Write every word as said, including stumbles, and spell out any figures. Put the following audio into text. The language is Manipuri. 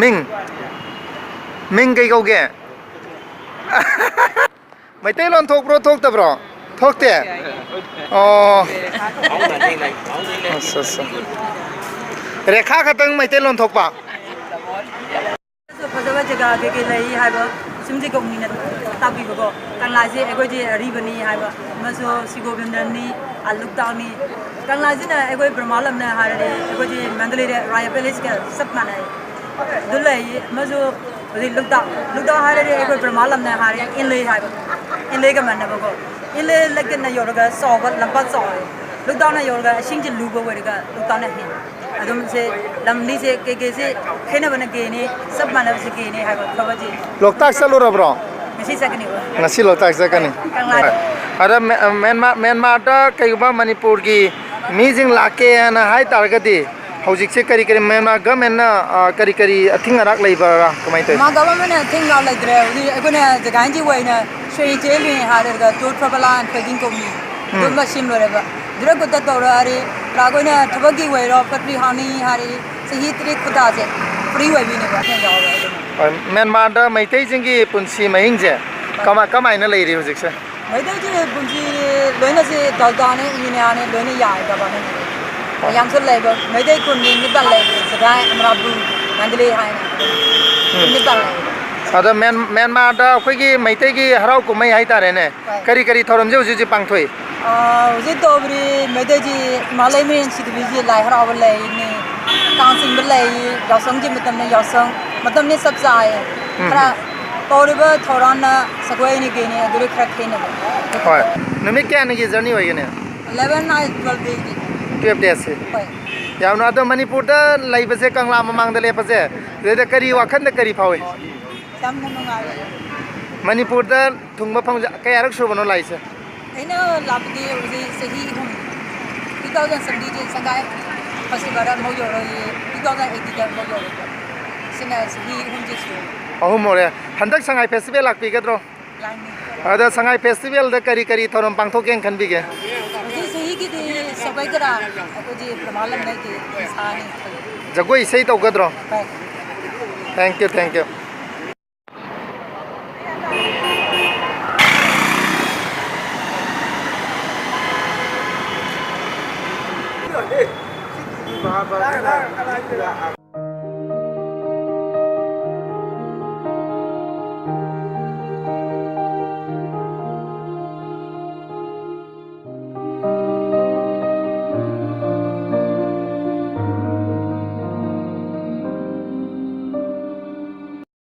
ꯃꯤꯡ? ꯃꯤꯡ ꯀꯩ ꯀꯧꯒꯦ? ꯃꯩꯇꯩꯂꯣꯟ ꯊꯣꯛꯄ꯭ꯔꯣ, ꯊꯣꯛꯇꯕ꯭ꯔꯣ? ꯊꯣꯛꯇꯦ? ꯑꯣ꯫ ꯑꯁ, ꯑꯁ꯫ ꯔꯦꯈꯥ ꯈꯛꯇꯪ ꯃꯩꯇꯩꯂꯣꯟ ꯊꯣꯛꯄ? ꯐꯖꯕ ꯖꯒꯥ ꯀꯩ ꯀꯩ ꯂꯩ ꯍꯥꯏꯕ ꯁꯨꯝꯗꯤ ꯀꯧꯅꯤꯅ ꯇꯥꯛꯄꯤꯕꯀꯣ꯫ ꯀꯪꯂꯥꯁꯦ ꯑꯩꯈꯣꯏꯗꯤ ꯑꯔꯤꯕꯅꯤ ꯍꯥꯏꯕ ꯑꯃꯁꯨ ꯁꯤ ꯒꯣꯕꯤꯟꯗꯅꯤ, ꯑ, ꯂꯣꯛꯇꯥꯛꯅꯤ꯫ ꯀꯪꯂꯥꯁꯤꯅ ꯑꯩꯈꯣꯏ ꯕ꯭ꯔꯍꯃꯥ ꯂꯝꯅ ꯍꯥꯏꯔꯗꯤ ꯑꯩꯈꯣꯏꯗꯤ ꯃꯟꯗꯂꯦꯗ ꯔꯣꯌꯦꯜ ꯄꯦꯂꯦꯁꯀ ꯆꯞ ꯃꯥꯟꯅꯩ꯫ ꯑꯗꯨ ꯂꯩ ꯑꯃꯁꯨ ꯍꯧꯖꯤꯛ ꯂꯣꯛꯇꯥꯛ, ꯂꯣꯛꯇꯥꯛ ꯍꯥꯏꯔꯗꯤ ꯑꯩꯈꯣꯏ ꯕ꯭ꯔꯍꯃꯥ ꯂꯝꯅ ꯍꯥꯏꯔꯦ ꯏꯟꯂꯩ ꯍꯥꯏꯕ, ꯏꯟꯂꯩꯒ ꯃꯥꯟꯅꯕꯀꯣ꯫ ꯏꯟꯂꯩ ꯂꯩꯀꯠꯅ ꯌꯧꯔꯒ ꯆꯥꯎꯕ ꯂꯝꯄꯥꯛ ꯆꯥꯎꯔꯦ, ꯂꯣꯛꯇꯥꯛꯅ ꯌꯧꯔꯒ ꯏꯁꯤꯡꯁꯦ ꯂꯨꯕ ꯑꯣꯏꯔꯒ ꯂꯣꯛꯇꯥꯛꯅ ꯍꯦꯟꯅ꯫ ꯑꯗꯨꯝꯁꯦ ꯂꯝꯅꯤꯁꯦ ꯀꯩꯀꯩꯁꯦ ꯈꯦꯠꯅꯕꯅ ꯀꯩꯅꯤ, ꯆꯞ ꯃꯥꯟꯅꯕꯁꯦ ꯀꯩꯅꯤ ꯍꯥꯏꯕ ꯈꯕꯔꯁꯦ꯫ ꯂꯣꯛꯇꯥꯛ ꯆꯠꯂꯨꯔꯕ꯭ꯔꯣ? ꯉꯁꯤ ꯆꯠꯀꯅꯤꯕ꯫ ꯉꯁꯤ ꯂꯣꯛꯇꯥꯛ ꯆꯠꯀꯅꯤ꯫ ꯀꯪꯂꯥ꯫ ꯑꯗ ꯃꯦ-, ꯃꯦꯟꯃꯥ-, ꯃꯦꯟꯃꯥꯔꯗ ꯀꯩꯒꯨꯝꯕ ꯃꯅꯤꯄꯨꯔꯒꯤ ꯃꯤꯁꯤꯡ ꯂꯥꯛꯀꯦ ꯍꯥꯏꯅ ꯍꯥꯏ ꯇꯥꯔꯒꯗꯤ ꯍꯧꯖꯤꯛꯁꯦ ꯀꯔꯤ ꯀꯔꯤ ꯃꯦꯟꯃꯥꯔ ꯒꯃꯦꯟꯅ, ꯑ, ꯀꯔꯤ ꯀꯔꯤ ꯑꯊꯤꯡ ꯑꯔꯥꯛ ꯂꯩꯕ꯭ꯔꯥ? ꯀꯃꯥꯏꯅ ꯇꯧꯋꯤ? ꯃꯥ ꯒꯚꯔꯟꯃꯦꯟꯅ ꯑꯊꯤꯡ ꯑꯔꯥꯛ ꯂꯩꯇ꯭ꯔꯦ꯫ ꯍꯧꯖꯤꯛ ꯑꯩꯈꯣꯏꯅ ꯖꯒꯥ ꯑꯃꯒꯤ ꯑꯣꯏꯅ ꯁꯣꯏ ꯆꯦꯜꯂꯤ ꯍꯥꯏꯔꯒ ꯇꯨꯔ ꯇ꯭ꯔꯥꯚꯦꯂꯔ ꯑꯦꯟ ꯇ꯭ꯔꯦꯗꯤꯡ ꯀꯧꯕꯅꯤ꯫ ꯎꯝ꯫ ꯑꯗꯨꯝꯕ ꯁꯤꯟ ꯂꯣꯏꯔꯦꯕ꯫ ꯖꯨꯔꯥ ꯀꯨꯠꯇ ꯇꯧꯔꯛꯑꯗꯤ ꯇ꯭ꯔꯥꯏꯕ ꯑꯣꯏꯅ ꯊꯕꯛꯀꯤ ꯑꯣꯏꯔꯣ ꯐꯦꯛꯇ꯭ꯔꯤ ꯍꯥꯡꯅꯤꯡꯉꯤ ꯍꯥꯏꯔꯗꯤ ꯆꯍꯤ ꯇꯔꯦꯠ ꯈꯨꯗꯥꯁꯦ ꯐ꯭ꯔꯤ ꯑꯣꯏꯕꯤꯅꯦꯕ ꯑꯩꯈꯣꯏꯅ ꯌꯥꯎꯔꯦ ꯑꯗꯨꯅ꯫ ꯍꯣꯏ, ꯃꯦꯟꯃꯥꯔꯗ ꯃꯩꯇꯩꯁꯤꯡꯒꯤ ꯄꯨꯟꯁꯤ ꯃꯍꯤꯡꯁꯦ ꯀꯃꯥꯏ, ꯀꯃꯥꯏꯅ ꯂꯩꯔꯤ ꯍꯧꯖꯤꯛꯁꯦ? ꯃꯩꯇꯩꯒꯤ ꯄꯨꯟꯁꯤ ꯂꯣꯏꯅꯁꯤ ꯗꯥꯜꯗꯥꯅꯦ, ꯏꯟꯗꯤꯌꯥꯅꯦ, ꯂꯣꯏꯅ ꯌꯥꯏ ꯒꯚꯔꯟꯃꯦꯟꯠ꯫ ꯍꯣꯏ꯫ ꯃꯌꯥꯝꯁꯨ ꯂꯩꯕ ꯃꯩꯇꯩ ꯈꯨꯟꯒꯤ ꯅꯤꯄꯥꯟ ꯂꯩꯕ ꯁꯤꯗ ꯃꯔꯥꯕꯨ ꯃꯟꯗꯂꯦ ꯍꯥꯏꯅ ꯎꯝ꯫ ꯅꯤꯄꯥꯟ ꯂꯩꯕ꯫ ꯑꯗꯣ ꯃꯦꯟ-, ꯃꯦꯟꯃꯥꯔꯗ ꯑꯩꯈꯣꯏꯒꯤ ꯃꯩꯇꯩꯒꯤ ꯍꯔꯥꯎ ꯀꯨꯝꯍꯩ ꯍꯥꯏꯇꯥꯔꯦꯅꯦ, ꯍꯣꯏ꯫ ꯀꯔꯤ ꯀꯔꯤ ꯊꯧꯔꯝꯁꯦ ꯍꯧꯖꯤꯛ ꯍꯧꯖꯤꯛ ꯄꯥꯡꯊꯣꯛꯏ? ꯑꯥ, ꯍꯧꯖꯤꯛ ꯇꯧꯕꯗꯤ ꯃꯩꯇꯩꯒꯤ ꯏꯃꯥ ꯂꯩꯃꯔꯦꯟ ꯁꯤꯗꯕꯤꯒꯤ ꯂꯥꯏ ꯍꯔꯥꯎꯕ ꯂꯩꯅꯤ, ꯀꯥꯡ ꯆꯤꯡꯕ ꯂꯩ, ꯌꯥꯎꯁꯪꯒꯤ ꯃꯇꯝꯗ ꯌꯥꯎꯁꯪ, ꯃꯇꯝꯗꯤ ꯆꯞ ꯆꯥꯏꯌꯦ꯫ ꯎꯝ꯫ ꯈꯔ ꯇꯧꯔꯤꯕ ꯊꯧꯔꯝꯅ ꯁꯒꯣꯜꯅꯤ ꯀꯩꯅꯤ, ꯑꯗꯨꯗꯤ ꯈꯔ ꯈꯦꯠꯅꯕ꯫ ꯍꯣꯏ꯫ ꯅꯨꯃꯤꯠ ꯀꯌꯥꯅꯤꯒꯤ ꯖꯔꯅꯤ ꯑꯣꯏꯒꯅꯤ? Eleven night, twelve day ꯒꯤ꯫ Twelve days ꯁꯤ? ꯍꯣꯏ꯫ ꯌꯥꯝꯅ, ꯑꯗꯣ ꯃꯅꯤꯄꯨꯔꯗ ꯂꯩꯕꯁꯦ, ꯀꯪꯂꯥ ꯃꯃꯥꯡꯗ ꯂꯦꯞꯄꯁꯦ, ꯁꯤꯗꯩꯗ ꯀꯔꯤ ꯋꯥꯈꯜꯗ ꯀꯔꯤ ꯐꯥꯎꯏ? ꯌꯥꯝꯅ ꯅꯨꯡꯉꯥꯏꯔꯦ꯫ ꯃꯅꯤꯄꯨꯔꯗ ꯊꯨꯡꯕ ꯐꯪꯕꯁꯦ ꯀꯌꯥꯔꯛ ꯁꯨꯕꯅꯣ ꯂꯥꯛꯏꯁꯦ? ꯑꯩꯅ ꯂꯥꯛꯄꯗꯤ ꯍꯧꯖꯤꯛ ꯆꯍꯤ ꯑꯍꯨꯝ, two thousand seventeen ꯁꯉꯥꯏ ꯐꯦꯁꯇꯤꯚꯦꯜꯗ ꯑꯃꯨꯛ ꯌꯧꯔꯛꯏ, two thousand eighteen ꯑꯃꯨꯛ ꯌꯧꯔꯛꯏ꯫ ꯁꯤꯅ ꯆꯍꯤ ꯑꯍꯨꯝꯁꯦ ꯁꯨꯔꯦ꯫ ꯑꯍꯨꯝ ꯑꯣꯏꯔꯦ꯫ ꯍꯟꯗꯛ ꯁꯉꯥꯏ ꯐꯦꯁꯇꯤꯚꯦꯜ ꯂꯥꯛꯄꯤꯒꯗ꯭ꯔꯣ? ꯂꯥꯛꯅꯤ꯫ ꯑꯗ ꯁꯉꯥꯏ ꯐꯦꯁꯇꯤꯚꯦꯜꯗ ꯀꯔꯤ ꯀꯔꯤ ꯊꯧꯔꯝ ꯄꯥꯡꯊꯣꯛꯀꯦꯅ ꯈꯟꯕꯤꯒꯦ? ꯍꯧꯖꯤꯛ ꯆꯍꯤꯒꯤꯗꯤ ꯁꯒꯣꯜ ꯀꯔꯥ, ꯑꯩꯈꯣꯏꯒꯤ ꯕ꯭ꯔꯍꯃꯥ ꯂꯝꯅꯥꯏꯒꯤ ꯁꯥꯅꯤ꯫ ꯖꯒꯣꯏ ꯏꯁꯩ ꯇꯧꯒꯗ꯭ꯔꯣ? ꯍꯣꯏ꯫ Thank you, thank you.